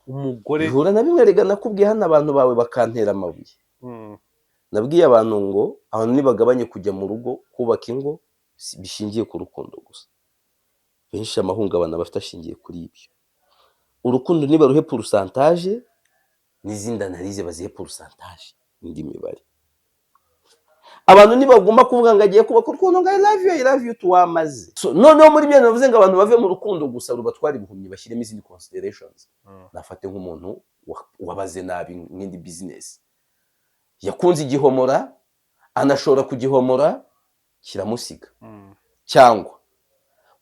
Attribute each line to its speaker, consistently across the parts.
Speaker 1: Umugore
Speaker 2: Bihura na bimwe rega nakubwiye hano, abantu bawe bakantera amabuye. Nabwiye abantu ngo abantu nibagabanye kujya mu rugo kubaka ingo bishingiye ku rukundo gusa. Benshi amahungabana bafite ashingiye kuri ibyo. Urukundo nibaruhe pourcentage, n'izindi analyse bazihe pourcentage, indi mibare. Abantu nibagomba kuvuga ngo agiye kubaka urukundo, ngo "I love you, I love you" tuwamaze. So, noneho muri byo navuze ngo abantu bave mu rukundo gusa rubatwara ibihumyi, bashyiremo izindi considerations. Nafate nk'umuntu wabaze nabi nk'indi business, yakunze igihomora, anashobora kugihomora kiramusiga, cyangwa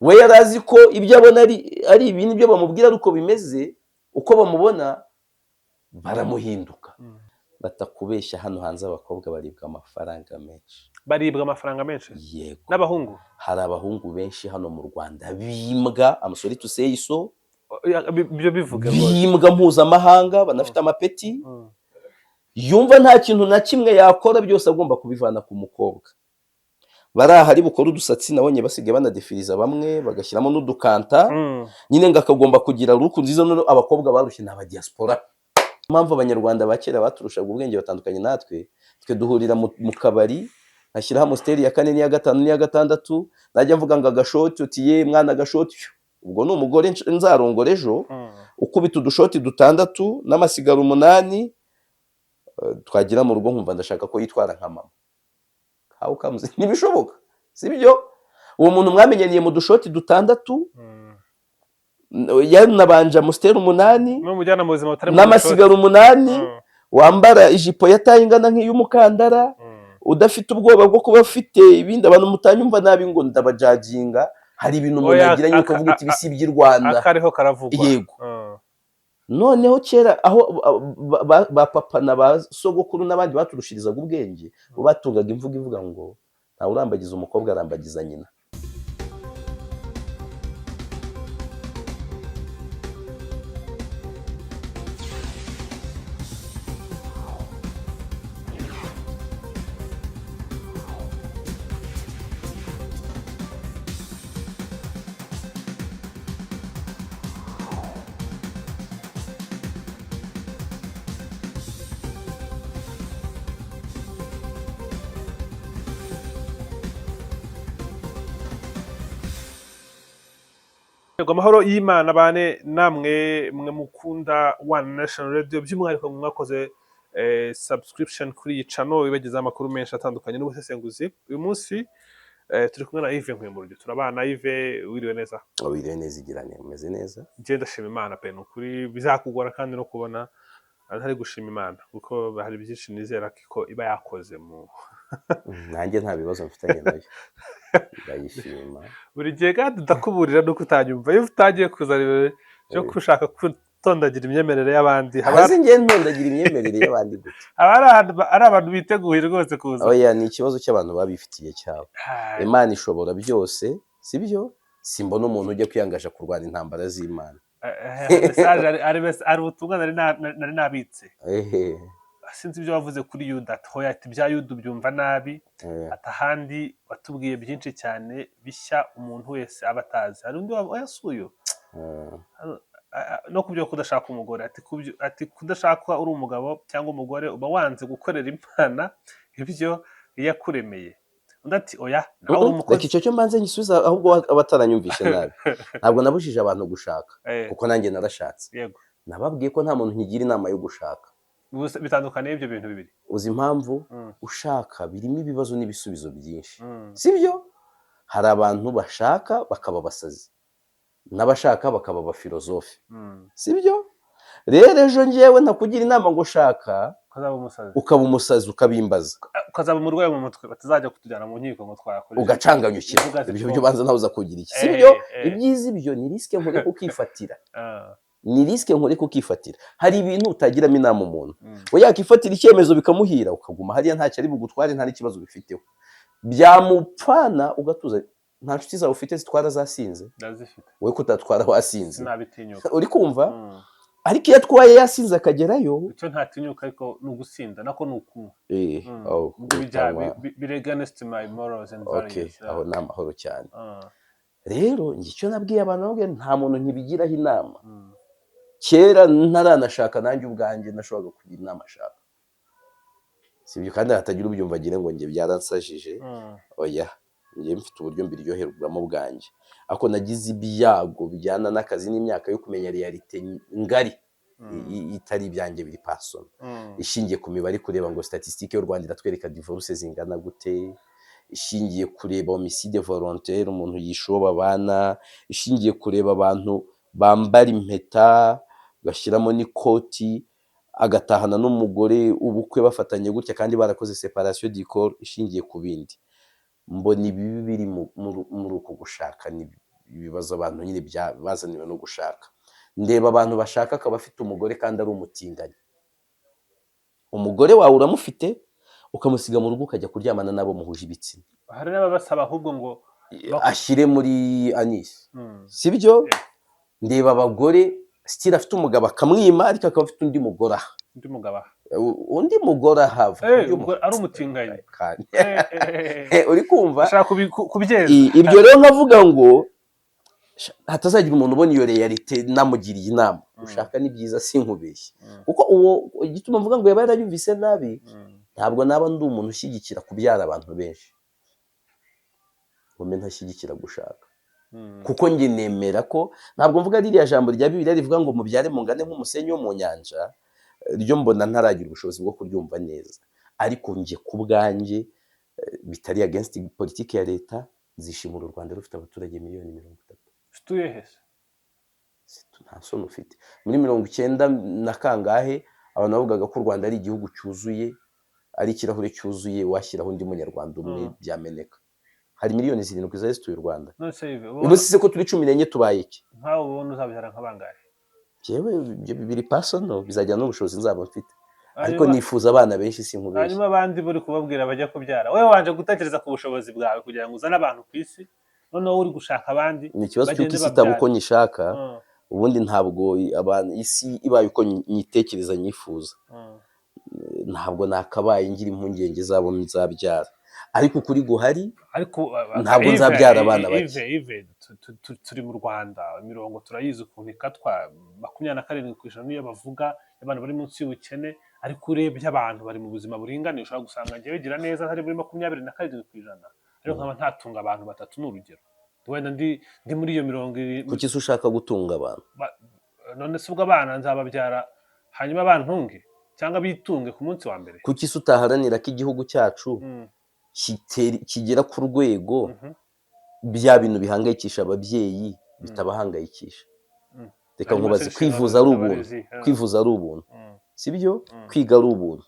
Speaker 2: we yari azi ko ibyo abona ari ibintu ibyo bamubwira ari uko bimeze, uko bamubona baramuhinduka. Batakubeshya, hano hanze abakobwa baribwa amafaranga menshi.
Speaker 1: Baribwa amafaranga menshi?
Speaker 2: Yego.
Speaker 1: N'abahungu?
Speaker 2: Hari abahungu benshi hano mu Rwanda bimbwa, I'm sorry to say so.
Speaker 1: Oya, ibyo bivuge rwose.
Speaker 2: Bimbwa mpuzamahanga, banafite amapeti, yumva nta kintu na kimwe yakora, byose agomba kubivana ku mukobwa. Barahari bukora udusatsi, nabonye basigaye banadefiriza bamwe bagashyiramo n'udukanta, nyine ngo akagomba kugira look nziza. Noneho abakobwa barushye ni abadiaspora. Impamvu Abanyarwanda ba kera baturushaga ubwenge, batandukanye natwe, twe duhurira mu kabari, nkashyiraho Amstel ya kane n'iya gatanu n'iya gatandatu, najya mvuga ngo agashoti, uti "Ye mwana, agashoti." Ubwo ni umugore nzarongora ejo. Ukubita udushoti dutandatu n'amasigaro 8, twagira mu rugo nkumva ndashaka ko yitwara nka mama. How comes? Ntibishoboka, sibyo? Uwo muntu mwamenyaniye mu dushoti dutandatu, yanabanje Amstel 8
Speaker 1: N'umujyana mu buzima butari mu
Speaker 2: n'amasigaro 8, wambara ijipo ya taille ingana nk'iy'umukandara, udafite ubwoba bwo kuba afite ibindi. Abantu mutanyumva nabi ngo ndabajudginga, hari ibintu umuntu
Speaker 1: Oya,
Speaker 2: agira nyine ukavuga uti "Ibi si iby'i Rwanda."
Speaker 1: Akariho karavugwa.
Speaker 2: Yego. Noneho kera aho ba papa na ba sogokuru n'abandi baturushirizaga ubwenge, bo batungaga imvugo ivuga ngo ntawe urambagiza umukobwa arambagiza nyina.
Speaker 1: Yego, amahoro y'Imana bane namwe mwe mukunda One Nation Radio, by'umwihariko mwakoze subscription kuri iyi channel ibagezaho amakuru menshi atandukanye n'ubusesenguzi. Uyu munsi turi kumwe na Yves Nkuye. Turabana. Yves, wiriwe neza?
Speaker 2: Wiriwe neza, igirane, umeze neza?
Speaker 1: Njye ndashima Imana pe, ni ukuri bizakugora kandi no kubona ntari gushima Imana, kuko hari byinshi nizera ko iba yakoze mu
Speaker 2: Nanjye nta bibazo mfitanye nayo, ndayishima.
Speaker 1: Buri gihe kandi ndakuburira nuko utanyumva iyo utangiye kuzana ibintu byo gushaka gutondagira imyemerere y'abandi, haba
Speaker 2: Hasi ngiye ntondagira imyemerere y'abandi gute?
Speaker 1: Haba ari abantu biteguye rwose kuza.
Speaker 2: Oya, ni ikibazo cy'abantu babifitiye cyabo.
Speaker 1: Ah,
Speaker 2: Imana ishobora byose, sibyo? Simbona umuntu ujya kwiyangaja kurwana intambara z'Imana.
Speaker 1: Message ari ubutumwa nari nabitse.
Speaker 2: Ehe.
Speaker 1: Sinzi ibyo wavuze kuri Yuda, ati hoya, ati ibya Yuda ubyumva nabi. Ati ahandi watubwiye byinshi cyane bishya umuntu wese aba atazi. Hari undi oya si uyu. No ku byo kudashaka umugore, ati kudashaka uri umugabo cyangwa umugore uba wanze gukorera Imana ibyo yakuremeye. Undi ati oya, nawe uri
Speaker 2: Reka
Speaker 1: umukozi.
Speaker 2: icyo cyo mbanze ngisubiza, ahubwo abataranyumvishe nabi. Ntabwo nabujije abantu gushaka, kuko nanjye narashatse. Nababwiye ko nta muntu nkigira inama yo gushaka.
Speaker 1: Bitandukaniye ibyo bintu bibiri?
Speaker 2: Uzi impamvu? Ushaka birimo ibibazo n'ibisubizo byinshi, sibyo? Hari abantu bashaka bakaba abasazi, n'abashaka bakaba abafilozofe, sibyo? Rero ejo ngewe ntakugira inama ngo shaka,
Speaker 1: ukazaba umusazi,
Speaker 2: ukaba umusazi ukabimbaza,
Speaker 1: ukazaba umurwayi mu mutwe, batazajya kutujyana mu nkiko ngo twakoreshe
Speaker 2: ugacanganyukira.
Speaker 1: Imbuga
Speaker 2: Ibyo
Speaker 1: zitwumva.
Speaker 2: byo banza nawe uza kugira iki, sibyo? Ibyiza ibyo ni risque nkore kukifatira. Ni risque nkore kukifatira. Hari ibintu utagiramo inama umuntu. We yakifatira icyemezo bikamuhira, ukaguma hariya, ntacyo ari bugutware, nta n'ikibazo bifiteho. Byamupfana ugatuza. Nta nshuti zawe ufite zitwara zasinze?
Speaker 1: Ndazifite.
Speaker 2: Wowe kutatwara wasinze?
Speaker 1: Sinabitinyuka.
Speaker 2: Uri kumva? Ariko iyo atwaye yasinze akagerayo.
Speaker 1: Icyo ntatinyuka ariko ni ugusinda, nako ni ukunywa.
Speaker 2: Oh,
Speaker 1: Ubwo bijya
Speaker 2: utanywa.
Speaker 1: Biri against my morals and values.
Speaker 2: Aho ni amahoro cyane.
Speaker 1: Ah.
Speaker 2: Rero njye icyo nabwiye abantu, nababwiye nta muntu ntibigiraho inama. Kera ntaranashaka, nanjye ubwanjye nashoboraga kugira inama ashaka, si ibyo. Kandi hatagira ubyumva agire ngo njye byaransajije. Oya, njye mfite uburyo mbiryoherwamo bwanjye, ariko nagize ibyago bijyana n'akazi n'imyaka yo kumenya réalité ngari itari ibyanjye biri personal, ishingiye ku mibare, kureba ngo statistique y'u Rwanda iratwereka divorce zingana gute, ishingiye kureba homicide volontaire, umuntu yishe uwo babana, ishingiye kureba abantu bambara impeta gashyiramo n'ikoti, agatahana n'umugore ubukwe bafatanye gutya kandi barakoze séparation du corps, ishingiye ku bindi. Mbona ibibi biri muri uko gushaka, ni ibibazo abantu nyine bazaniwe no gushaka. Ndeba abantu bashaka akaba afite umugore kandi ari umutinganyi. Umugore wawe uramufite, ukamusiga mu rugo, ukajya kuryamana n'abo muhuje ibitsina.
Speaker 1: Hari n'ababasaba ahubwo ngo
Speaker 2: ashyire muri anus. Sibyo? Ndeba abagore sitira afite umugabo akamwima, ariko akaba afite undi mugore aha.
Speaker 1: Undi mugabo aha.
Speaker 2: Undi mugore ahava.
Speaker 1: Ubwo ari umutinganyi.
Speaker 2: Kandi
Speaker 1: Eh.
Speaker 2: uri kumva?
Speaker 1: Ashaka kubyeza.
Speaker 2: Ibyo rero nkavuga ngo hatazagira umuntu ubona iyo réalité namugiriye inama. Gushaka ni byiza, sinkubeshye, kuko uwo igituma mvuga ngo yaba yarayumvise nabi, ntabwo naba ndi umuntu ushyigikira kubyara abantu benshi ngo mbe ntashyigikira gushaka, kuko njye nemera ko ntabwo mvuga ririya jambo rya Bibiliya rivuga ngo mubyare mungane nk'umusenyi wo mu nyanja, ryo mbona ntaragira ubushobozi bwo kuryumva neza. Ariko njye ku bwanjye, bitari against politiki ya leta, nzishimira u Rwanda rufite abaturage miliyoni 30.
Speaker 1: Utuye he se?
Speaker 2: Nta soni ufite? Muri 90 na kangahe abantu bavugaga ko u Rwanda ari igihugu cyuzuye, ari ikirahure cyuzuye, washyiraho undi munyarwanda umwe byameneka. Hari miliyoni 7 zari zituye u Rwanda.
Speaker 1: None se Yves,
Speaker 2: Ubu se ko turi 14, tubaye iki?
Speaker 1: Nkawe ubona uzabyara nka bangahe?
Speaker 2: Jewe ibyo biri personal, bizajyana n'ubushobozi nzaba mfite, ariko nifuza abana benshi, sinkubeshye.
Speaker 1: Hanyuma abandi buri kubabwira bajya kubyara, wowe wanje gutekereza ku bushobozi bwawe kugira ngo uzane abantu ku isi, noneho uri gushaka abandi
Speaker 2: Ni ikibazo cy'uko
Speaker 1: bagende
Speaker 2: isi itaba uko
Speaker 1: babyare.
Speaker 2: nyishaka. Ubundi ntabwo abantu, isi ibaye uko nyitekereza, nyifuza, ntabwo nakabaye ngira impungenge zabo nzabyara, ariko ukuri guhari,
Speaker 1: ariko
Speaker 2: ntabwo
Speaker 1: Yves,
Speaker 2: nzabyara abana bake.
Speaker 1: Yves, Yves, turi mu Rwanda, imirongo turayizi ukuntu ikatwa, 27% niyo bavuga abantu bari munsi y'ubukene. Ariko urebye abantu bari mu buzima buringaniye, ushobora gusanga njyewe gira neza ntari muri 27%, ariko nkaba ntatunga abantu batatu, ni urugero, wenda ndi muri iyo mirongo ibiri.
Speaker 2: Kuki se ushaka gutunga abantu?
Speaker 1: None se ubwo abana nzababyara hanyuma bantunge cyangwa bitunge ku munsi wa mbere?
Speaker 2: Kuki se utaharanira ko igihugu cyacu kigera ku rwego bya bintu bihangayikisha ababyeyi bitabahangayikisha? Reka
Speaker 1: Hanyuma
Speaker 2: nkubaze,
Speaker 1: se
Speaker 2: kwivuza ari ubuntu,
Speaker 1: abarezi,
Speaker 2: kwivuza ari ubuntu, sibyo? Kwiga ari ubuntu,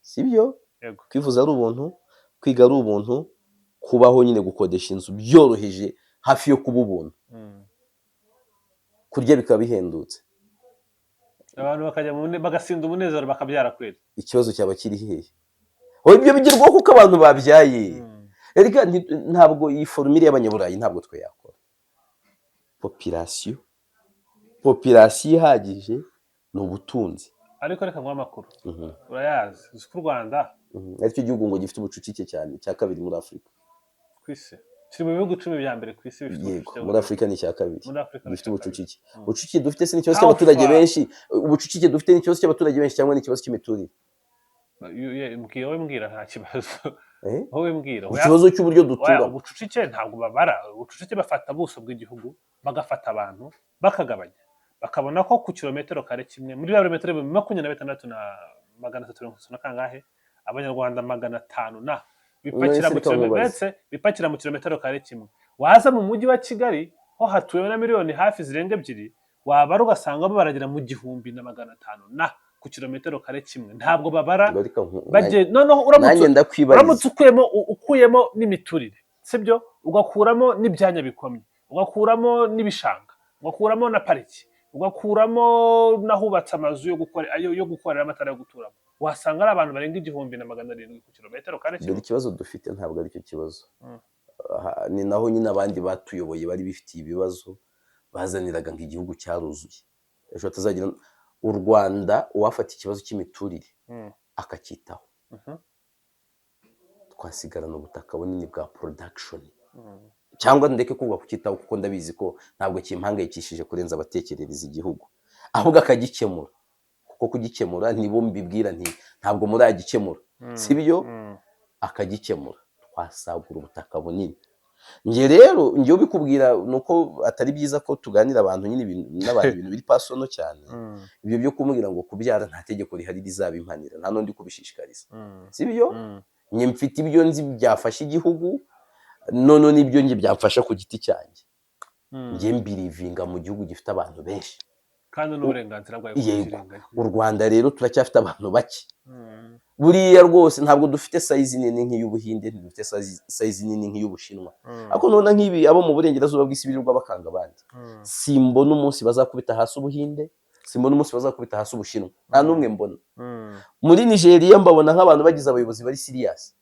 Speaker 2: sibyo?
Speaker 1: Yego.
Speaker 2: Kwivuza ari ubuntu, kwiga ari ubuntu, kubaho nyine, gukodesha inzu byoroheje, hafi yo kuba ubuntu, kurya bikaba bihendutse.
Speaker 1: Abantu bakajya bagasinda umunezero, bakabyara kweri.
Speaker 2: Ikibazo cyaba kiri hehe? Oya, ibyo bigerwaho kuko abantu babyaye. Erega ntabwo iyi formule y'abanyaburayi ntabwo twe yakora. Population ihagije ni ubutunzi.
Speaker 1: Ariko reka nguhe amakuru. Urayazi, uzi ko u Rwanda
Speaker 2: Aricyo gihugu ngo gifite ubucucike cyane cya kabiri muri Afurika.
Speaker 1: Ku isi kiri mu bihugu 10 bya mbere ku isi bifite
Speaker 2: Yego.
Speaker 1: ubucucike.
Speaker 2: Muri Afurika ni icya kabiri.
Speaker 1: Muri Afurika ni
Speaker 2: gifite
Speaker 1: icya kabiri.
Speaker 2: ubucucike. Ubucucike dufite se ni ikibazo
Speaker 1: How
Speaker 2: cy'abaturage
Speaker 1: far?
Speaker 2: benshi? Ubucucike dufite ni ikibazo cy'abaturage benshi cyangwa ni ikibazo cy'imiturire?
Speaker 1: Mbwira wowe, mbwira, nta kibazo.
Speaker 2: Eh?
Speaker 1: Wowe mbwira. Oya,
Speaker 2: Ikibazo cy'uburyo
Speaker 1: oya,
Speaker 2: dutura.
Speaker 1: Ubucucike ntabwo babara ubucucike, bafata ubuso bw'igihugu, bagafata abantu, bakagabanya, bakabona ko ku kilometero kare kimwe muri birometero 26,330 na kangahe, abanyarwanda 500 na bipakira
Speaker 2: None
Speaker 1: mu
Speaker 2: se reka nkubaze.
Speaker 1: kilometero, bipakira mu kilometero kare kimwe. Waza mu mujyi wa Kigali ho hatuwe na miliyoni hafi zirenga 2, wabara ugasanga bo baragera mu 1,500 na ku kilometero kare kimwe. Ntabwo babara
Speaker 2: Ngo reka
Speaker 1: noneho uramutse
Speaker 2: nanjye ndakwibariza.
Speaker 1: Uramutse ukuyemo n'imiturire, sibyo, ugakuramo n'ibyanya bikomye, ugakuramo n'ibishanga, ugakuramo na pariki, ugakuramo n'ahubatse amazu yo gukora ayo yo gukorera amatara yo guturamo, wasanga ari abantu barenga 1,700 ku kilometero kare
Speaker 2: Dore
Speaker 1: kimwe.
Speaker 2: ikibazo dufite ntabwo aricyo kibazo. Aha, ni naho nyine abandi batuyoboye bari bifitiye ibibazo, bazaniraga ngo igihugu cyaruzuye, ejo hatazagira u Rwanda uwafata ikibazo cy'imiturire akacyitaho, twasigarana ubutaka bunini bwa production. Cyangwa ndeke kuvuga kucyitaho, kuko ndabizi ko ntabwo kimpangayikishije kurenza abatekerereza igihugu. Ahubwo akagikemura, kuko kugikemura nibo mbibwira nti ntabwo muragikemura, sibyo? Akagikemura, twasagura ubutaka bunini. Njye rero, njye ubikubwira ni uko atari byiza ko tuganira abantu nyine n'abantu ibintu biri personal cyane. Ibyo byo kumbwira ngo kubyara, nta tegeko rihari rizabimpanira, nta n'undi kubishishikariza, sibyo? Njye mfite ibyo nzi byafasha igihugu, none n'ibyo njye byamfasha ku giti cyanjye. Njye mbelievinga mu gihugu gifite abantu benshi.
Speaker 1: Kandi n'uburenganzira bwawe
Speaker 2: Yego.
Speaker 1: kukirengagiza.
Speaker 2: U Rwanda rero turacyafite abantu bake. Buriya rwose ntabwo dufite size nini nk'iy'Ubuhinde, ntidufite size nini nk'iy'Ubushinwa. Ariko nubona nk'ibi abo mu burengerazuba bw'isi birirwa bakanga abandi, simbona umunsi bazakubita hasi Ubuhinde, simbona umunsi bazakubita hasi Ubushinwa, nta n'umwe mbona. Muri Nigeria mbabona nk'abantu bagize abayobozi bari serious,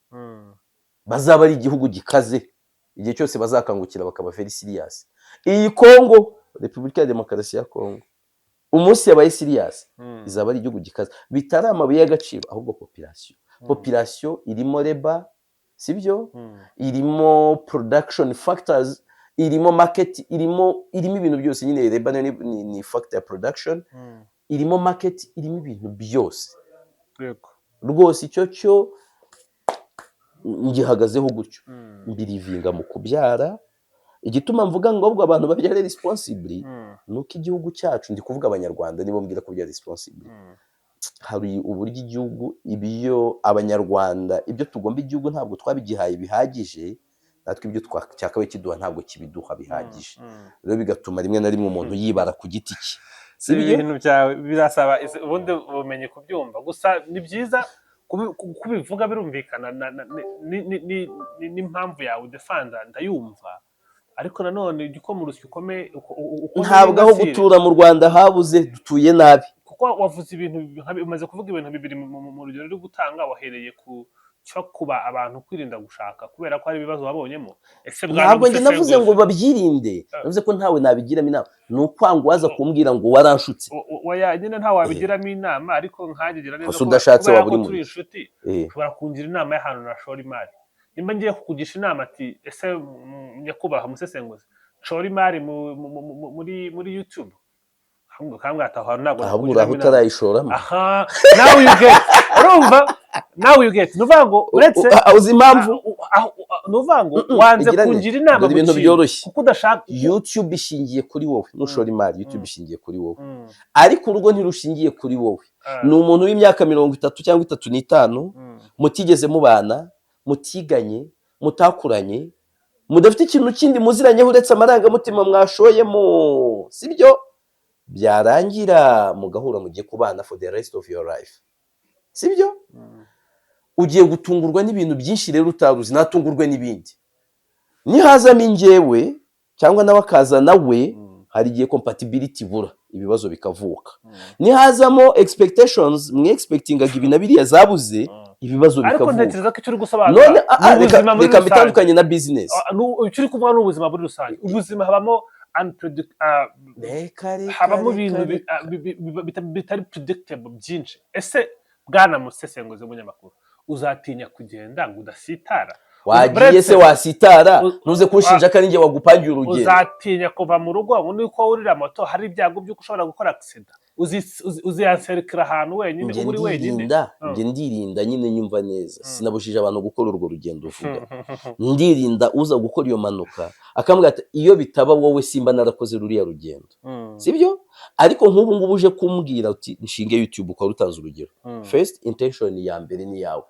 Speaker 2: bazaba ari igihugu gikaze igihe cyose bazakangukira bakaba very serious. Iyi Kongo, Repubulika ya Demokarasi ya Kongo, umunsi yabaye serious, izaba ari igihugu gikaze, bitari amabuye y'agaciro, ahubwo population. Population irimo labor, sibyo? Irimo production factors, irimo market, irimo ibintu byose nyine. Labor nayo ni factor ya production. Irimo market, irimo ibintu byose. Rwose icyo cyo ngihagazeho gutyo. Mbelievinga mu kubyara. Igituma mvuga ngo ahubwo abantu babyare responsibly, ni uko igihugu cyacu, ndi kuvuga Abanyarwanda nibo mbwira kubyara responsibly, hari uburyo igihugu, ibyo Abanyarwanda, ibyo tugomba igihugu ntabwo twabigihaye bihagije. Natwe ibyo cyakabaye kiduha ntabwo kibiduha bihagije. Rero bigatuma rimwe na rimwe umuntu yibara ku giti cye, sibyo?
Speaker 1: Ibintu byawe birasaba ubundi bumenyi kubyumva. Gusa ni byiza kubivuga, birumvikana n'impamvu yawe udefenda ndayumva, ariko nanone jya ukoma urusyo, ukome ukome
Speaker 2: Ntabwo aho
Speaker 1: n'ingasire.
Speaker 2: gutura mu Rwanda habuze, dutuye nabi.
Speaker 1: Kuko wavuze ibintu umaze kuvuga ibintu bibiri mu rugero uri gutanga. Wahereye ku cyo kuba abantu kwirinda gushaka kubera ko hari ibibazo wabonyemo. Ese bwana
Speaker 2: Ntabwo njye navuze ngo
Speaker 1: musesenguzi,
Speaker 2: babyirinde, navuze ko ntawe nabigiramo inama. Ni ukwanga uwaza kumbwira ngo waranshutse.
Speaker 1: Oya nyine, ntawe wabigiramo inama, ariko nkanjye gira neza
Speaker 2: Gusa udashatse
Speaker 1: kubera
Speaker 2: waba
Speaker 1: ko
Speaker 2: uri mu
Speaker 1: turi
Speaker 2: biki.
Speaker 1: inshuti, ushobora kungira inama y'ahantu nashora imari. Nimba ngiye kukugisha inama ati: "Ese nyakubahwa musesenguzi, nshora imari muri YouTube?" Kambwira ati: "Aho hantu ntabwo
Speaker 2: Ahubwo
Speaker 1: nakugiramo
Speaker 2: uraho
Speaker 1: inama."
Speaker 2: utarayishoramo.
Speaker 1: Aha, now you get, urumva, now you get. Ni ukuvuga ngo uretse
Speaker 2: Uzi impamvu?
Speaker 1: Ni ukuvuga ngo wanze
Speaker 2: Igira
Speaker 1: kungira inama
Speaker 2: dore
Speaker 1: mu
Speaker 2: ibintu
Speaker 1: kintu
Speaker 2: byoroshye.
Speaker 1: kuko udashaka.
Speaker 2: YouTube ishingiye kuri wowe. Nushora imari, YouTube ishingiye kuri wowe, ariko urugo ntirushingiye kuri wowe. Ni umuntu w'imyaka 30 cyangwa 35, mutigeze mubana, mutiganye, mutakuranye, mudafite ikintu kindi muziranyeho uretse amarangamutima mwashoyemo, sibyo? Byarangira mugahura, mugiye kubana for the rest of your life, sibyo? Ugiye gutungurwa n'ibintu byinshi rero utaruzi. Natungurwe n'ibindi, nihazamo ingewe cyangwa nawe akaza nawe, hari igihe compatibility ibura, ibibazo bikavuka. Nihazamo expectations, mwe expectingaga ibi na biriya zabuze, ibibazo
Speaker 1: Ariko
Speaker 2: bikavuka.
Speaker 1: ntekereza ko icyo uri gusobanura
Speaker 2: None
Speaker 1: ni ubuzima muri
Speaker 2: reka
Speaker 1: rusange.
Speaker 2: mbitandukanye na business.
Speaker 1: Icyo uri kuvuga ni ubuzima muri rusange. Ubuzima habamo
Speaker 2: Reka, reka,
Speaker 1: habamo
Speaker 2: reka,
Speaker 1: ibintu
Speaker 2: reka.
Speaker 1: bitari predictable byinshi. Ese bwana musesenguzi w'umunyamakuru, uzatinya kugenda ngo udasitara?
Speaker 2: Wagiye se wasitara? Ntuze kunshinja ko ari njye wagupangiye urugendo.
Speaker 1: Uzatinya kuva mu rugo ngo nuko wurira moto hari ibyago by'uko ushobora gukora accident? Uziyanserikira ahantu wenyine,
Speaker 2: Njye
Speaker 1: uba uri wenyine?
Speaker 2: ndirinda. Njye ndirinda nyine, nyumva neza. Sinabujije abantu gukora urwo rugendo uvuga. Ndirinda uza gukora iyo mpanuka akambwira ati: "Iyo bitaba wowe simba narakoze ruriya rugendo." Sibyo? Ariko nk'ubu ngubu uje kumbwira uti nshinge YouTube, ukaba utanze urugero, first intention ya mbere ni yawe,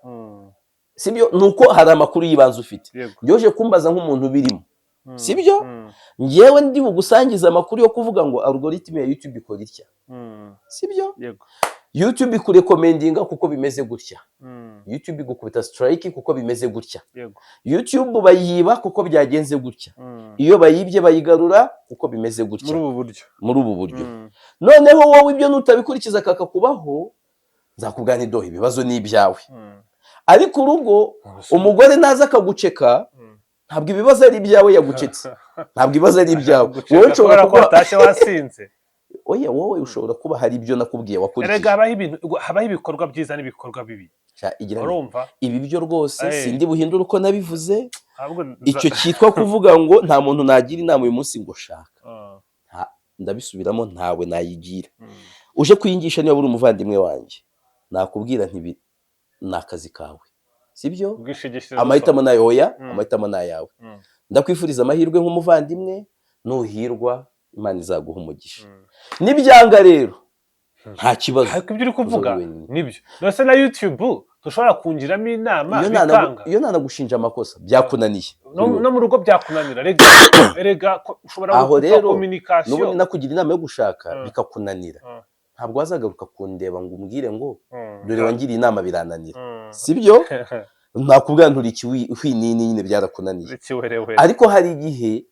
Speaker 2: sibyo? Ni uko hari amakuru y'ibanze ufite. Njye kumbaza nk'umuntu ubirimo, sibyo? Njyewe ndi bugusangiza amakuru yo kuvuga ngo algorithm ya YouTube ikora itya, sibyo?
Speaker 1: Yego.
Speaker 2: YouTube ikurecommendinga kuko bimeze gutya. YouTube igukubita strike kuko bimeze gutya. YouTube bayiba kuko byagenze gutya. Iyo bayibye bayigarura kuko bimeze gutya.
Speaker 1: Muri ubu buryo.
Speaker 2: Muri ubu buryo. Noneho wowe ibyo nutabikurikiza kakakubaho, nzakubwira nti: "Doha, ibibazo ni ibyawe." Ariko urugo, umugore naza akaguceka, ntabwo ibibazo ari ibyawe. Yagucetse, ntabwo ibibazo ari ibyawe. Wowe nshobora
Speaker 1: Kubera ko
Speaker 2: kuba
Speaker 1: watashye wasinze.
Speaker 2: Oya, wowe ushobora kuba hari ibyo nakubwiye wakurikije.
Speaker 1: Erega habaho ibikorwa byiza n'ibikorwa bibi.
Speaker 2: Sha, igira
Speaker 1: Urumva?
Speaker 2: Ibi byo rwose sindi buhindure uko nabivuze.
Speaker 1: Ahubwo
Speaker 2: Icyo cyitwa kuvuga ngo nta muntu nagira inama uyu munsi ngo shaka. Ndabisubiramo, ntawe nayigira. Uje kuyingisha, niba uri umuvandimwe wanjye, nakubwira nti ni akazi kawe, sibyo?
Speaker 1: Ubwishingikirize.
Speaker 2: Amahitamo nayo, oya, amahitamo ni ayawe. Ndakwifuriza amahirwe nk'umuvandimwe, nuhirwa Imana izaguha umugisha. Nibyanga rero nta kibazo.
Speaker 1: Ariko ibyo uri kuvuga
Speaker 2: Uzaba wenyine.
Speaker 1: nibyo. None na YouTube dushobora kungiramo inama
Speaker 2: Iyo
Speaker 1: bikanga.
Speaker 2: Iyo ntanagushinja amakosa, byakunaniye.
Speaker 1: No mu rugo byakunanira, rega erega ko ushobora
Speaker 2: Aho
Speaker 1: gukora
Speaker 2: rero,
Speaker 1: communication.
Speaker 2: N'ubundi nakugira inama yo gushaka bikakunanira, ntabwo wazagaruka kundeba ngo umbwire ngo dore wangiriye inama birananira. Sibyo? Nakubwira nturi ikiwinini nyine, byarakunaniye.
Speaker 1: Ikiwerewere.
Speaker 2: Ariko hari igihe